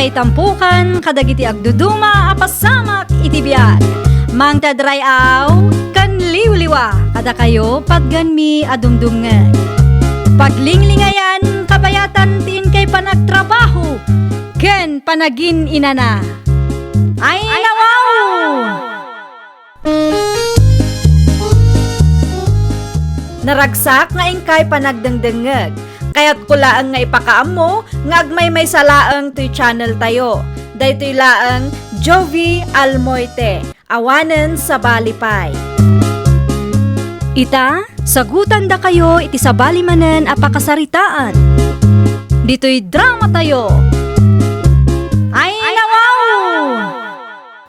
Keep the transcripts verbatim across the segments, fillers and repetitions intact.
Itampukan kadagiti agduduma a pasamak iti biag. Mangted ray-aw ken liwliwa kadakayo patgenmi a dumdumngeg. Paglinglingayan kabayatan ti inkay panagtrabaho ken panagin-inana. Ay, nawaw! Naragsak nga inkay panagdengdengngeg. Kayatko laeng nga ipakaammo nga agmaymaysa laeng toy channel tayo. Daytoy laeng Jovie Almoite, awanen sabali pay. Ita, sagutandakayo iti sabali manen a pakasaritaan. Ditoy drama tayo. Ay, nawaw!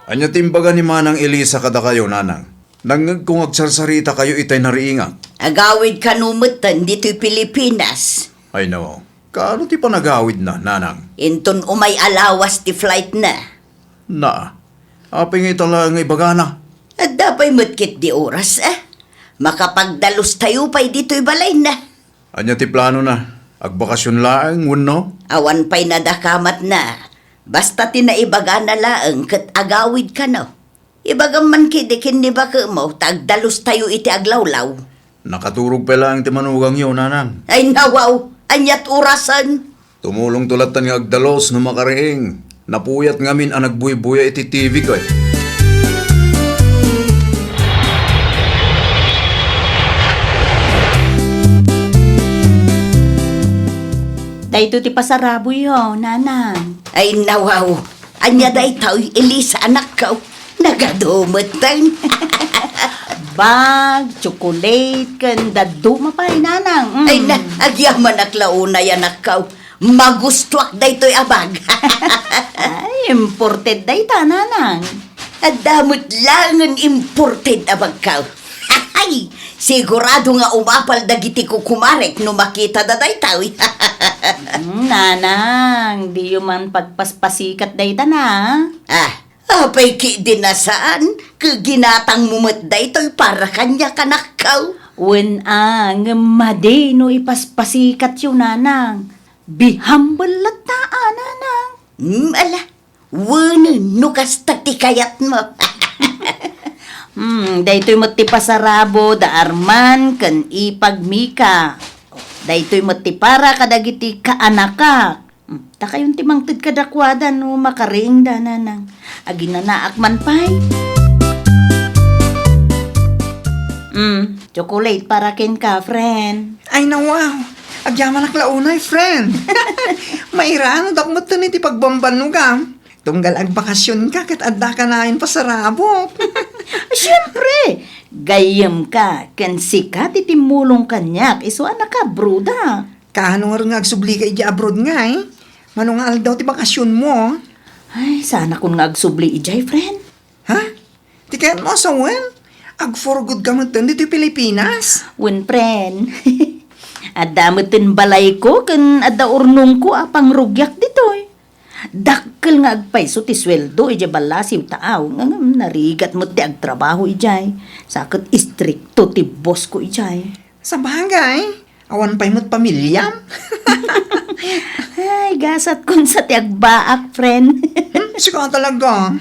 Ania ti imbaga ni Manang Elisa kadakayo, Nanang? Nangngegko nga agsarsaritakayo itay nariingak. Agawid kano metten ditoy Pilipinas. Ay, no. Kaano ti panagawidna, Nanang? Inton umay a lawas ti flight na. Na, apay nga ita laeng nga ibagana? Adda pay met ketdi oras, eh. Makapagdalos tayo pay ditoy balayna. Ania ti planona? Agbakasyon laeng wenno? Awan pay nadakamatna. Basta ti naibagana laeng ket agawid kano. Ibagam man ketdi ken ni bakemo ta agdalos tayo iti aglawlaw. Nakaturog pay laeng ti manugangyo, Nanang. Ay, nawaw! Aniat orasen? Tumulongto lattan nga agdalos no makariing. Napuyat ngamin a nagbuybuya iti T V ket. Daytoy ti pasaraboyo, Nanang. Ay, nawaw. Ania daytoy, Elisa, anakko? Nagadu metten. Bag, tsokolate, ken dadduma pay, Nanang. Mm. Ay, na, agyamanak la unay, anakko. Magustuak daytoy a bag. Ay, imported dayta, Nanang. Adda met laengen imported a bagko. Ay, sigurado nga umapal dagiti kukumarek no makitada daytoy. Mm, Nanang, diyo man pagpaspasikat dayta na. Ah, apay ketdi a saan, ket ginatangmo met daytoy para kaniak, anakko. Wen a, ngem madi no ipaspasikatyo, Nanang. Be humble latta a, Nanang. Hmm, ala, wenen no kasta ti kayatmo. Hmm, daytoy met ti pasarabo da Arman ken ipag Mika. Daytoy met ti para kadagiti kaanakak. Hmm, ta kayon ti mangted kadakuada no makariingda, Nanang. Aginanaak man pay. Hmm, chocolate para kenka, friend. Ay, nawaw. Agyamanak la unay, friend. Mairano dakmetten iti pagbambannogam. Tunggal agbakasyonka ket adda kanayon pasarabok. Siempre, gayyemka ken sika ti timmulong kaniak isu a nakaabroad. Kaano ngarud nga agsublika idiay abroad ngay? Mano nga aldaw ti bakasyonmo? Ay, saanakon nga agsubli idiay, friend. Ha? Ti kayatmo a sawen? Ag-for good ka metten ditoy Pilipinas? Wen, friend. Adda metten balayko ken adda urnongko a pangrugiak ditoy. Dakkel nga agpayso ti sueldo idiay ballasiw taaw, ngem narigat met ti agtrabaho idiay. Sa ket istrikto ti boss ko idiay. Sabagay, awan pay met pamiliam. Ay, gasat kun sa ti agbaak, friend. Hmm, sika talaga.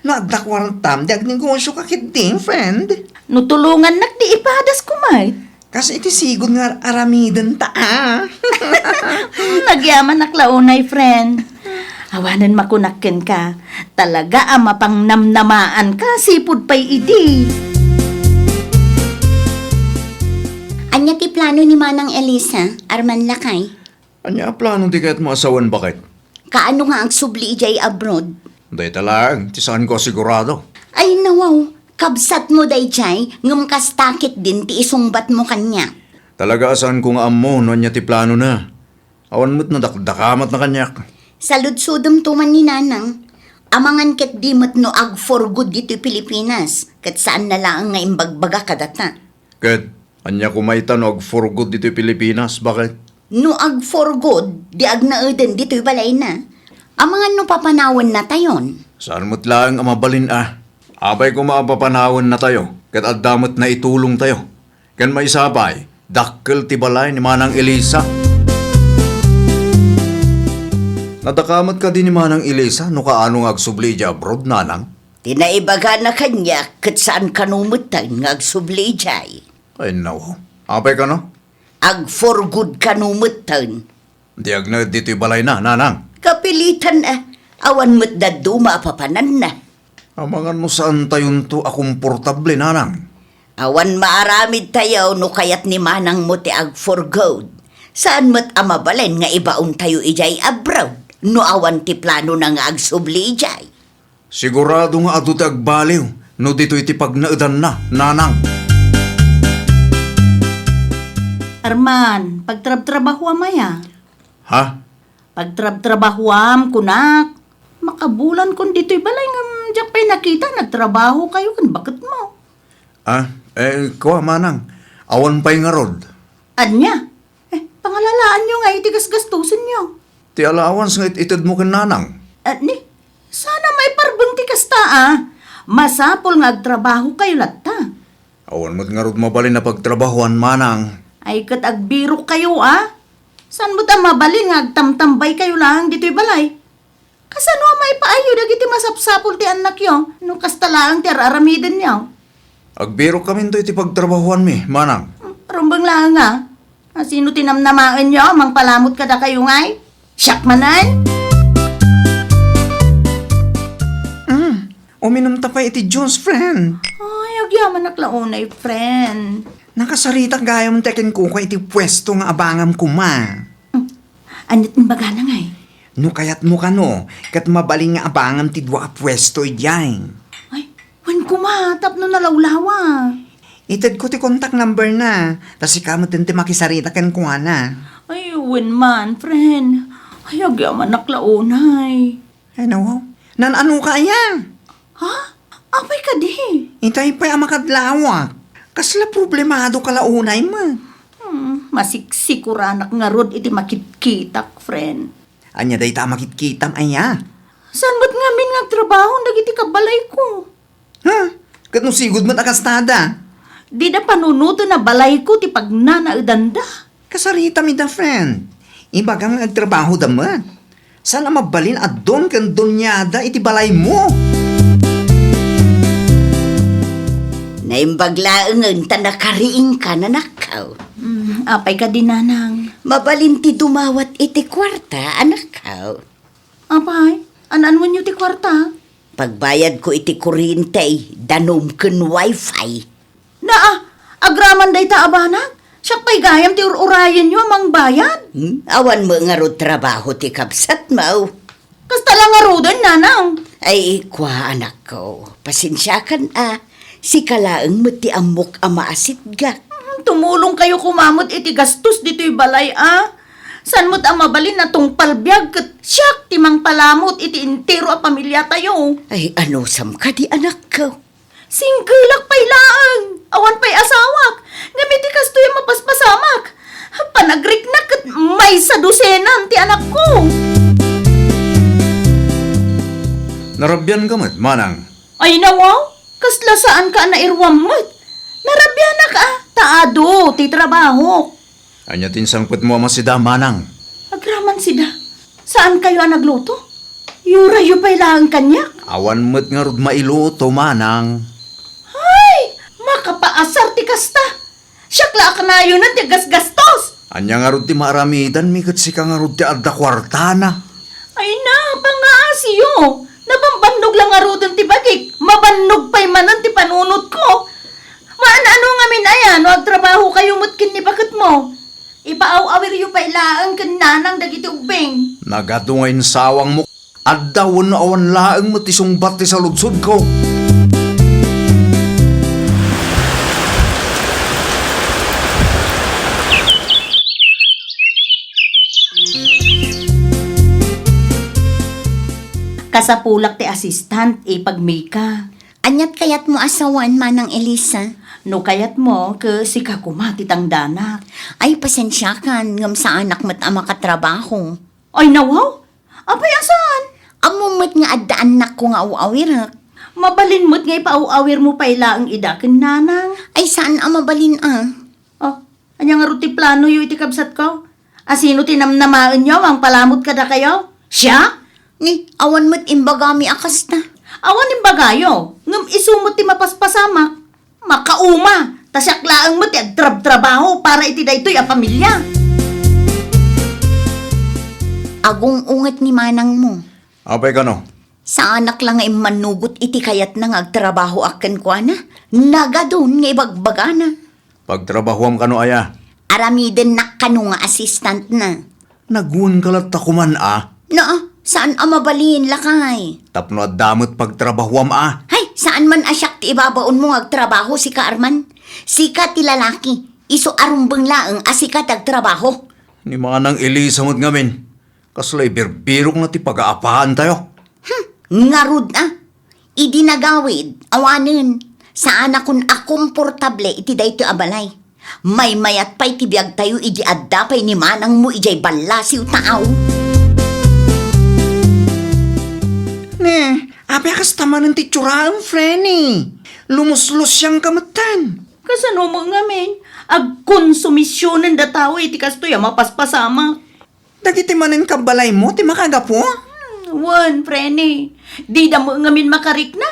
No adda kuartam, di agnegosyo ka ketdi, friend. No tulongannak, di ipadas ko met. Kas iti sigud nga aramiden ta, a. Hmm, agyamanak la unay, friend. Awanen makunak kenka, talaga a mapangnamnamaanka, sipud pay idi. Ania ti plano ni Manang Elisa, Arman lakay? Ania a plano ti kayatmo a sawen, baket? Kaano nga agsubli idiay abroad? Dayta laeng ti saanko a sigurado. Ay, nawaw, kabsatmo daydiay, ngem kasta ketdin ti isungbatmo kaniak. Talaga a saanko nga ammo no ania ti planona. Awan met nadakdakamatna kaniak. Saludsodemto man ni Nanang. Amangan ketdi met no ag-for good ditoy Pilipinas, ket saanna laeng nga imbagbaga kadata. Ket ania koma ita no ag-for good ditoy Pilipinas, baket? No ag-for good, di agnaeden ditoy balayna. Amangan no papanawennatayon. Saan met laeng a mabalin a. Apay koma a papanawennatayo, ket adda met naitulongtayo. Ken maysa pay, dakkel ti balay ni Manang Elisa. Nadakamat kadi ni Manang Elisa no kaano nga agsubli idiay abroad, Nanang? Ti naibagana kaniak ket saan kano metten nga agsubli idiay. Ay, naw. Apay kano? Ag-for good kano metten. Di agnaed ditoy balayna, Nanang. Kapilitan a. Awan met dadduma a papananna. Amangan no saantayonto a komportable, Nanang. Awan maaramidtayo no kayat ni Manangmo ti ag-for good. Saan met a mabalin nga ibaontayo idiay abroad no awan ti planona nga agsubli idiay. Sigurado nga adu ti agbaliw no ditoy ti pagnaedanna, Nanang. Arman, pagtrabtrabahuam aya? Ha? Pagtrabtrabahuam, kunak. Makabulankon ditoy balay ngem diak pay nakita nagtrabahokayo ken baketmo. Ah, eh, kua, Manang. Awan pay ngarud. Ania? Eh, pangalalaanyo nga iti gasgastosenyo. Ti allowance nga it-itedmo ken Nanang. Ania? Sana maiparbeng ti kasta, a. Masapul nga agtrabahokayo latta. Awan met ngarud mabalin a pagtrabahoan, Manang. Ay, ket agbirokkayo, a. Saan met a mabalin nga agtamtambaykayo laeng ditoy balay? Kasano a maipaayyo dagiti masapsapul ti annakyo no kasta laeng ti ar-aramidenyo? Agbirokkaminto iti pagtrabahoanmi, Manang. Hmm, rumbeng laeng, a. Asino ti namnamaenyo a mangpalamut kadakayo ngay? Siak manen? Mm, uminumta pay iti juice, friend. Ay, agyamanak la unay, friend. Nakasaritak gayam ti kenkuko iti puesto nga abangam koma. Mm. Ania't imbagana ngay? No kayatmo kano, ket mabalin nga abangam ti dua a puesto idiay. Ay, wen koma, tapno nalawlawa. Itedko ti contact number na, ta sika met ti makisarita kenkuana. Ay, wen man, friend. Ay, agyamanak la unay. Ay, nawaw. Nan-anoka aya? Ha? Apay kadi? Itay pay a makadlawak. Kasla problemado ka la unay met. Hmm, masiksikoranak ngarud iti makitkitak, friend. Ania dayta a makitkitam aya? Saan met ngamin nga agtrabaho dagiti kabalayko? Ha? Ket no sigud met a kastada? Dida panunoten a balayko ti pagnanaedanda. Kasaritam ida, friend. Ibagam nga agtrabahoda met. Saan a mabalin a don ken doniada iti balaymo? Naimbag laengen ta nakariingka, anakko. Mm, apay kadi, Nanang? Mabalin ti dumawat iti kuarta, anakko. Apay, an-anuenyo ti kuarta? Pagbayadko iti kuryente, danum ken wifi. Naa, agraman dayta a banag? Siak pay gayam ti ur-urayenyo a mangbayad? Hmm? Awan met ngarud trabaho ti kabsatmo? Kasta la ngaruden, Nanang. Ay, kua, anakko. Pasensiakan a. Sika laeng met ti ammok a maasitgak. Hmm, tumulongkayo koma met iti gastos ditoy balay a. Saan met a mabalin a tungpal biag ket siak ti mangpalamut iti entero a pamiliatayo? Ay, anusam kadi, anakko? Singgelak pay laeng, awan pay asawak, ngem iti kastoy a mapaspasamak, panagriknak ket maysa dosenan ti anakko. Narabianka met, Manang. Ay, nawaw, kasla saanka a nairuam met. Narabianak a, ta adu ti trabahok. Ania ti insangpetmo a masida, Manang? Agraman sida. Saankayo a nagluto? Yurayyo pay laeng kaniak. Awan met ngarud mailuto, Manang. Ay! Makapaasar ti kasta! Siak la a kanayonen ti gasgastos! Ania ngarud ti maaramidanmi ket sika ngarud ti adda kuartana? Ay na, pangaasiyo! Nabambannog la ngaruden ti bagik, mabannog pay manen ti panunotko. Maan-ano ngamin aya no agtrabahokayo met ken ni baketmo? Ipaaw-awiryo pay laeng ken Nanang dagiti ubbing. Nagadu nga insawangmo. Adda wenno awan laeng met ti sungbat ti saludsodko. Kasapulak ti assistant, ipagmika. Ania't kayatmo a sawen, Manang Elisa? No kayatmo, ket sika koma ti tangdanak. Ay, pasensiakan, ngem saanak met a makatrabaho. Ay, nawaw? Apay a saan? Ammom met nga adda annakko nga aw-awirek. Mabalin met nga ipaaw-awirmo pay laeng ida ken Nanang. Ay, saan a mabalin a. Oh, ania ngarud ti planoyo iti kabsatko? Asino ti namnamaenyo a mangpalamut kadakayo? Siak? Ni, awan met imbagami a kasta. Awan imbagayo, ngem isu met ti mapaspasamak. Makauma, ta siak laeng met ti agtrabtrabaho para iti daytoy a pamilia. Agung-unget ni manangmo. Apay kano? Saanak la nga immanugot iti kayatna nga agtrabahoak kenkuana. Nagadun nga ibagbagana. Pagtrabahoam kano aya? Aramidennak kano nga assistantna. Nagunka latta koman a? No, saan a mabalin, lakay. Tapno adda met pagtrabahoam a? Hay, saan man a siak ti ibabaonmo nga agtrabaho, sika, Arman. Sika ti lalaki, isu a rumbeng laeng a sika ti agtrabaho. Ni Manang Elisa met ngamin, kasla ibirbirokna ti pagaapaantayo. Hmm, ngarud a. Idi nagawid, awanen, saanakon a komportable iti daytoy a balay. Maymayat pay ti biagtayo idi adda pay ni manangmo idiay ballasiw taaw. Ne, apay a kasta manen ti itsuraem, Frenny? Lumuslusiangka metten. Kasano met ngamin? Agkonsumisionen dataw iti kastoy a mapaspasamak. Dagiti manen kabbalaymo ti makagapu? Hmm, wen, Frenny. Dida met ngamin makarikna.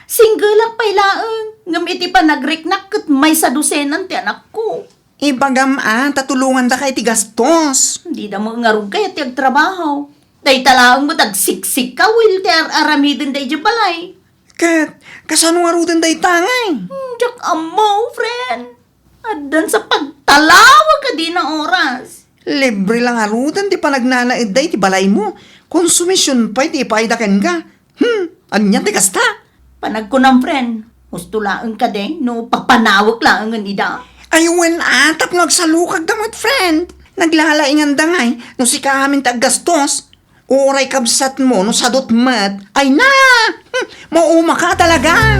Singgelak pay laeng, ngem iti panagriknak ket maysa dosenan ti anakko. Ibagam a, ta tulongandaka iti gastos. Dida met ngarud kayat ti agtrabaho. Dayta laeng met agsiksikawil ti ar-aramiden daydiay balay. Ket, kasano ngaruden dayta ngay? Hmm, diak ammo, friend. Addan sa pagtalawag a dina oras. Libre la ngaruden ti panagnanaedda iti balaymo. Konsumision pay ti ipaayda kenka. Hmm, ania ti kasta? Panagkunam, friend. Husto laeng kadi no papanawek laengen ida? Ay, wen a, tapno agsalukagda met, friend. Naglalainganda ngay no sika amin ti aggastos. Uray kabsatmo no sadot met. Ay na! Hmm, maumaka talaga!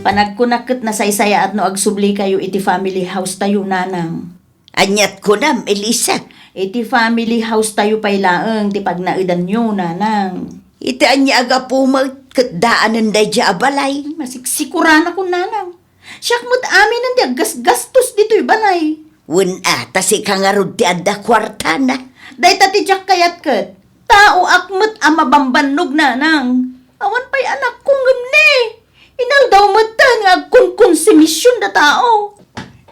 Panagkunak ket nasaysayaat no agsublikayo iti family house tayo, nanang. Aniat kunam, Elisa? Iti family house tayo pay laeng ti pagnaedanyo, nanang. Iti ania a gapu met ket daanen daydiay a balay? Masiksikuranakon, nanang. Siak met aminen ti aggasgastos ditoy balay. Wen a, ta sika ngarud ti adda kuartana. Dayta ti diak kayat ket. Taoak met a mabambannog, nanang. Awan pay anakko ngem ni. Inaldaw metten nga agkonkonsumision da tao.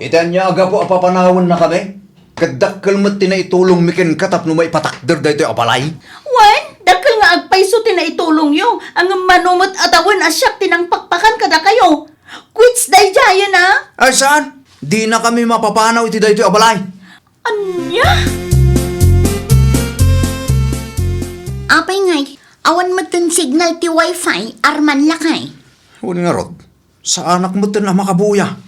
Iti ania a gapu a papanawennakami? Ket dakkel met ti naitulongmi kenka tapno maipatakder daytoy a balay. Wen, dakkel nga agpayso ti naitulongyo, ngem mano met a tawen a siak ti nangpakpakan kadakayo. Quits daydiayen a? Ay, saan? Dinakami mapapanaw iti daytoy a balay. Ania? Apay ngay, awan metten signal ti wifi, Arman, lakay? Wen ngarud, saanak metten a makabuya.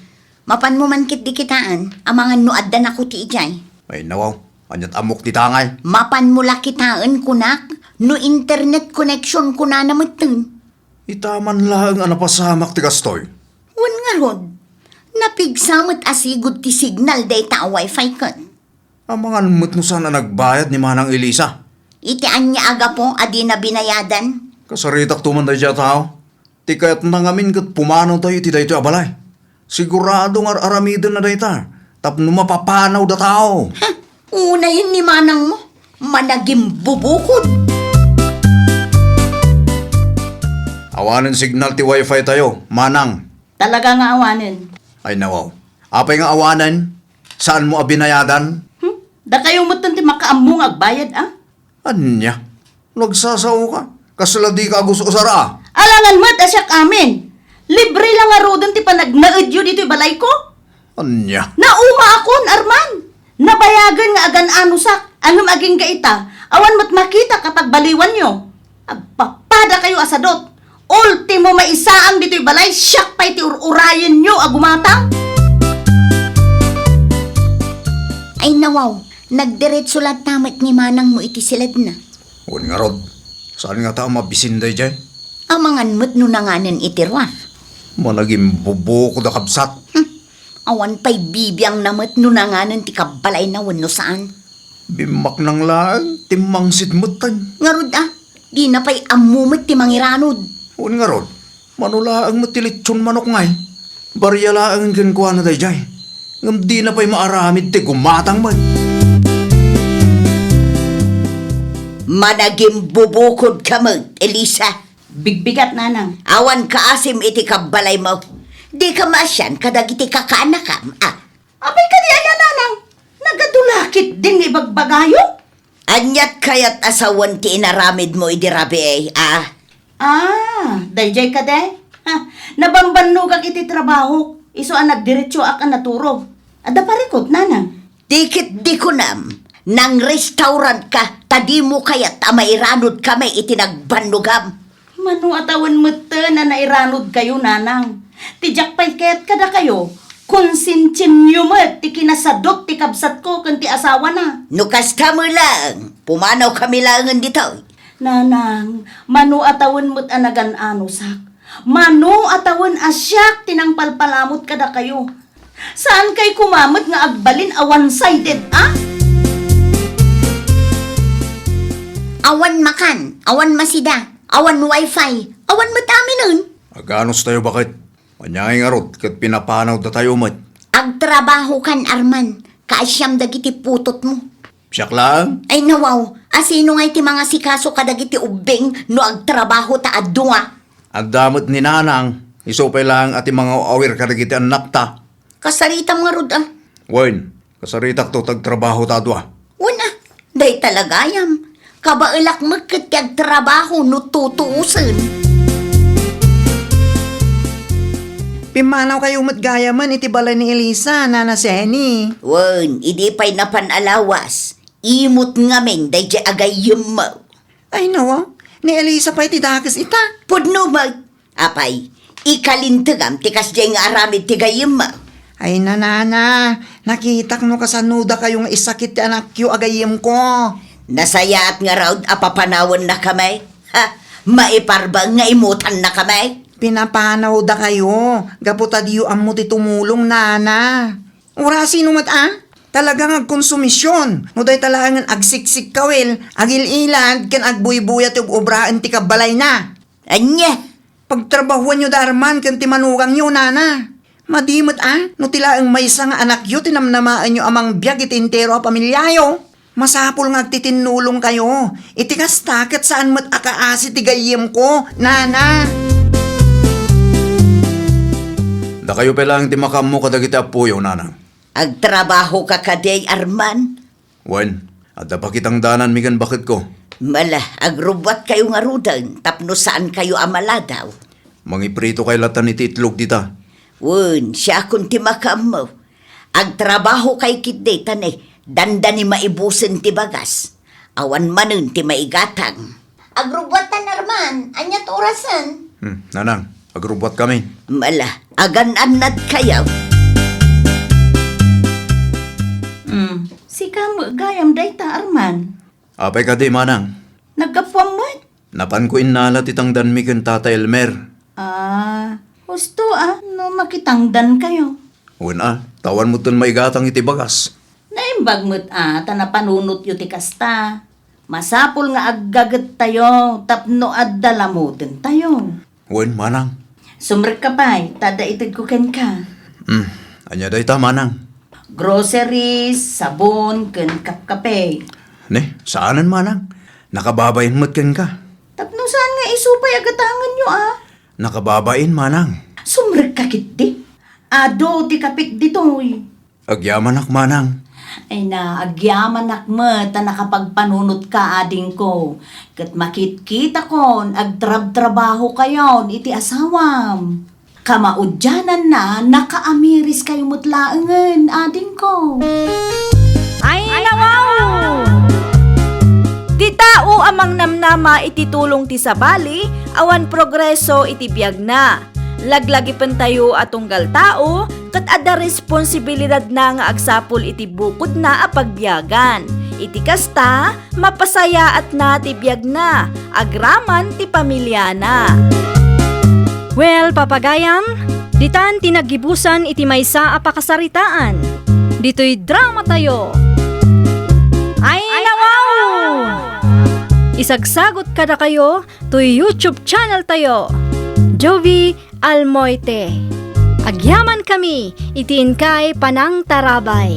Mapanmo man ketdi kitaen, amangan no adda nakuti idiay. Ay, nawaw, aniat ammok ti tangay? Mapanmo la kitaen, kunak, no internet connection kunana metten. Ita man laeng a napasamak ti kastoy. Wen ngarud, napigsa met a sigud ti signal dayta a wifi ket. Amangan met no saan a nagbayad ni Manang Elisa. Iti ania a gapu a dina binayadan? Kasaritakto man daydiay a tao. Ti kayatna ngamin ket pumanawtayo iti daytoy a balay. Sigurado nga ar-aramidenna dayta tapno mapapanawda tao. Huh, unayen ni manangmo, managimbubukod. Awanen signal ti wifi tayo, manang. Talaga nga awanen. Ay, nawaw. Apay nga awanen? Saanmo a binayadan? Hmm? Dakayo metten ti makaammo nga agbayad, a? Ania? No agsasaoka, kasla dika agus-usar a? Alangan met a siak amin. Libre la ngaruden ti panagnaedyo ditoy balayko. Ania? Naumaakon, Arman. Nabayagen nga agan-anosak, ngem agingga ita, awan met makitak a pagbaliwanyo. Agpapadakayo a sadot. Ultimo maisaang ditoy balay, siak pay ti ur-urayenyo a gumatang. Ay nawaw, nagdiretso latta met ni manangmo iti siledna. Wen ngarud, saan ngata a mabisin daydiay? Amangan met no nanganen iti ruar. Managimbubukod a kabsat. Hmm. Awan pay bibiangna met no nanganen ti kabbalayna wenno saan. Bimmaknang laeng, timmangsit metten. Ngarud a, dina pay ammo met ti mangiranod. Wen ngarud, mano laeng met ti litson manok ngay. Baria laeng kenkuana daydiay. Ngem dina pay maaramid ti gumatang met. Managimbubukodka met, Elisa. Bigbigat, Nanang. Awan kaasim iti kabbalaymo. Dika maasian kadagiti kakaanakam, a? Apay kadi aya, Nanang? Nagadu la ketdin nga ibagbagayo? Aniat kayat a sawen ti inaramidmo idi rabii, a? Ah, daydiay kadi? Ha, nabambannogak iti trabahok, isu a nagdiretsoak a naturog. Adda parikut, Nanang? Ti ketdi kunam, nang-restaurantka ta dimo kayat a mairanudkami iti nagbannogam. Mano a tawen metten a nairanudkayo, Nanang? Ti diak pay ket kadakayo, konsensianyo met ti kinasadut ti kabsatko ken ti asawana. No kasta met laeng, pumanawkami laengen ditoy. Nanang, mano a tawen met a nagan-anusak? Mano a tawen a siak ti nangpalpalamut kadakayo? Saankay koma met nga agbalin a one-sided, a? Awan makan, awan masida, awan wifi, awan met aminen. Aganustayo baket? Ania ngay ngarud ket pinapanawdatayo met? Agtrabahokan, Arman, kaasiam dagiti putotmo. Siak laeng? Ay, nawaw, a sino ngay ti mangasikaso kadagiti ubbing no agtrabaho ta a dua? Adda met ni Nanang, isu pay laeng a ti mangaw-awir kadagiti annakta. Kasaritam ngarud, a? Wen, kasaritakto ta agtrabaho ta a dua. Wen, a, dayta la gayam. Kabaelak met ket ti agtrabaho no tutuosen. Pimmanawkayo met gayamen iti balay ni Elisa, Nana Seni. Wen, idi pay napan a lawas, imut ngamin daydiay a gayyemmo. Ay, nawa, ni Elisa pay ti dakes ita. Pudno met. Apay, ikalintegam ti kasdiay nga aramid ti gayyemmo. Ay, nanana, nakitak no kasano dakayo nga isakit ti anakyo a gayyemko. Nasayaat ngarud a papanawennakami. Ha, maiparba nga imutannakami. Pinapanawdakayo, gapu ta diyo ammo ti tumulong, nana. Urasino met a? Talaga nga agkonsumision, no dayta laengen agsiksikkawil, agil-ilad, ken agbuybuya ti ub-ubraen ti kabbalayna. Ania? Pagtrabahuanyo da Arman ken ti manugangyo, nana. Madi met a, no ti laeng maysa nga anakyo ti namnamaenyo a mangbiag iti entero a pamiliayo. Masapul nga agtitinnulongkayo. Iti kasta, ket saan met a kaasi ti gayyemko, nana. Dakayo pay laeng ti makaammo kadagiti appoyo, nana. Agtrabahoka kadi, Arman? Wen, adda pakitangdananmi ken baketko. Mala, agrubbuatkayo ngaruden tapno saankayo a maladaw. Mangiprito kay latan iti itlog dita. Wen, siakon ti makaammo. Agtrabahokay ketdi ta ne, dandani maibusen ti bagas. Awan manen ti maigatang. Agrubbuatan, Arman. Aniat orasen? Hmm, nanang, agrubbuatkami. Mala, agan-annadkayo. Hmm, sika met gayam dayta, Arman. Apay kadi, manang? Naggapuam met? Napanko innala ti tangdanmi ken Tata Elmer. Ah, husto a, no makitangdankayo. Wen a, ta awan metten maigatang iti bagas. Naimbag met a, ta napanunotyo ti kasta. Masapul nga aggagettayo tapno adda lamutentayo. Wen, manang. Sumrekka pay, ta adda itedko kenka. Hmm, ania dayta, manang? Groceries, sabon, ken kapkape. Ne, saanen, manang. Nakababain met kenka. Tapno saan nga isu pay a gatangenyo a? Nakababain, manang. Sumrekka ketdi. Adu ti kapek ditoy. Agyamanak, manang. Ay na, agyamanak met ta nakapagpanunotka, adingko. Ket makitkitakon, agtrabtrabahokayon iti asawam. Kamaudiananna, nakaamiriskayo met laengen, adingko. Ay, nawaw! Ti tao a mangnamnama iti tulong ti sabali, awan progreso iti biagna. Laglagipentayo a tunggal tao, ket adda responsibilidadna nga agsapul iti bukodna a pagbiagan. Iti kasta, mapasayaatna ti biagna, agraman ti pamiliana. Well, papagayam, ditan ti naggibusan iti maysa a pakasaritaan. Ditoy dramatayo. Ay, nawaw! Isagsagot kadakayo toy YouTube channel tayo, Jovi Almoite. Agyaman kami iti inkay panangtarabay.